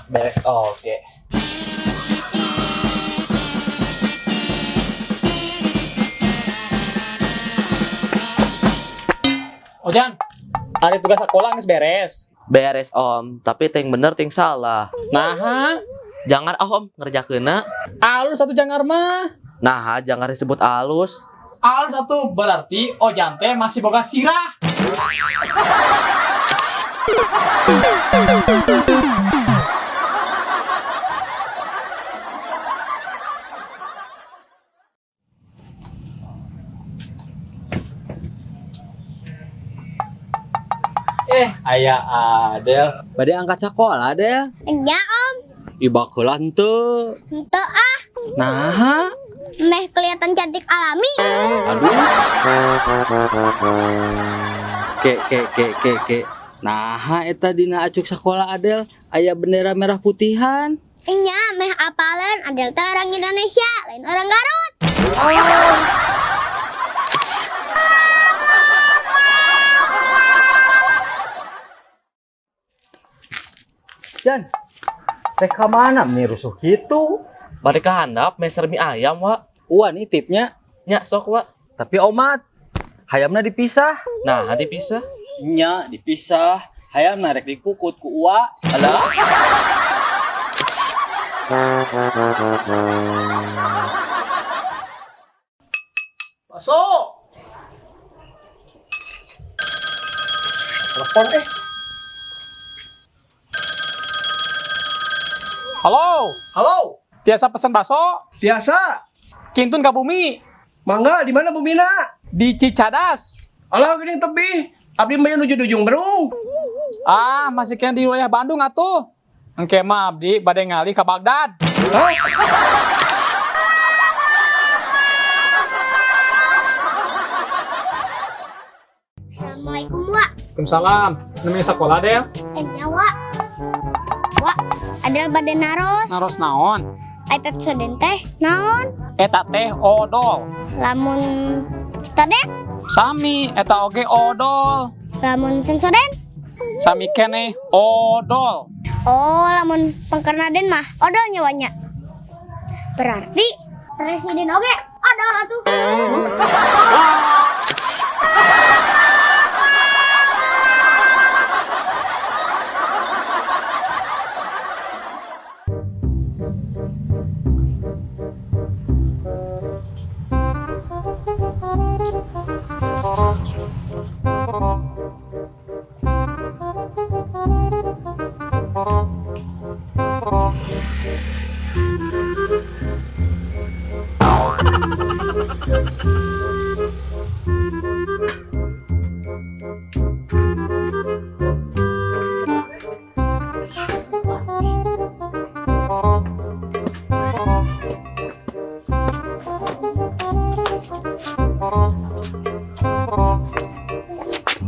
Beres, oke. Ojan, ada tugas sekolah geus beres. Beres, Om, tapi ting bener ting salah. Nah, Jangan ah, Om, ngerjakeunna. Alus satu jangar mah. Nah, jangan disebut alus. Alus satu berarti Ojan teh masih boga sirah. Eh, aya Adel. Bade angkat sekolah, Adel. Enya, Om. Iba heula henteu. Henteu ah. Nah, Meh kelihatan cantik alami. Aduh. Ke ke ke ke ke. Nah, eta dina acuk sekolah Adel aya bendera merah putihan. Enya meh apaleun Adel teh orang Indonesia, lain orang Garut. Jan, rek ka mana nih rusuh gitu? Bari ka handap meser mie ayam, Wak. Wah, nitipnya. Nya sok, Wak. Tapi omat, hayamna dipisah. Nah, dipisah. Nya dipisah, hayamna rek dikukut ku uwa. Alah. Masuk. Telepon eh. Halo, Halo. tiasa pesan bakso? Biasa. Kintun ka bumi Mangga di mana Bumina? di Cicadas. Alah geuning tebih. Abdi mah nuju di Ujung Berung. Ah, masih kena di wilayah Bandung atuh. Engke mah abdi bade ngalih ka Bagdad. Hah? Assalamualaikum, Wak. Waalaikumsalam. Namanya sekolah, Del. Enya, Wak. Wak, Adel bade naros. Naros naon? Ai Pepsodent teh naon? Eta teh odol. Lamun Citadent, Sami eta oge odol. Lamun Sensodyne. Sami keneh odol. Oh, lamun pengkernaden mah odol nyawanya. Berarti presiden oge odol atuh.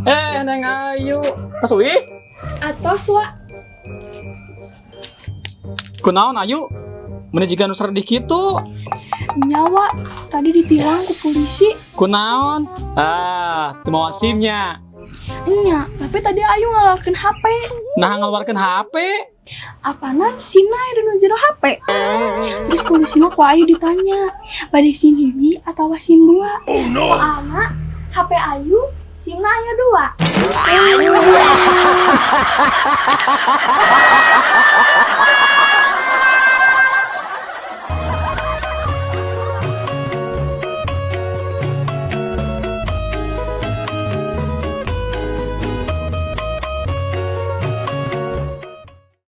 Eh, Neng Ayu. Tos uih? Atos, Wak. Kunaon Ayu? Meni jiga nu serdih kitu. Nyawa tadi ditilang ku polisi. Kunaon? Ah, teu mawa SIM-nya. Enya, tapi tadi Ayu ngaluarkeun HP. Nah, ngaluarkeun HP. Apanan SIM-na aya dina jero HP. Terus polisi mah ku Ayu ditanya, bade SIM hiji atau SIM dua? Oh, no. Soalna HP Ayu SIM-na aya dua.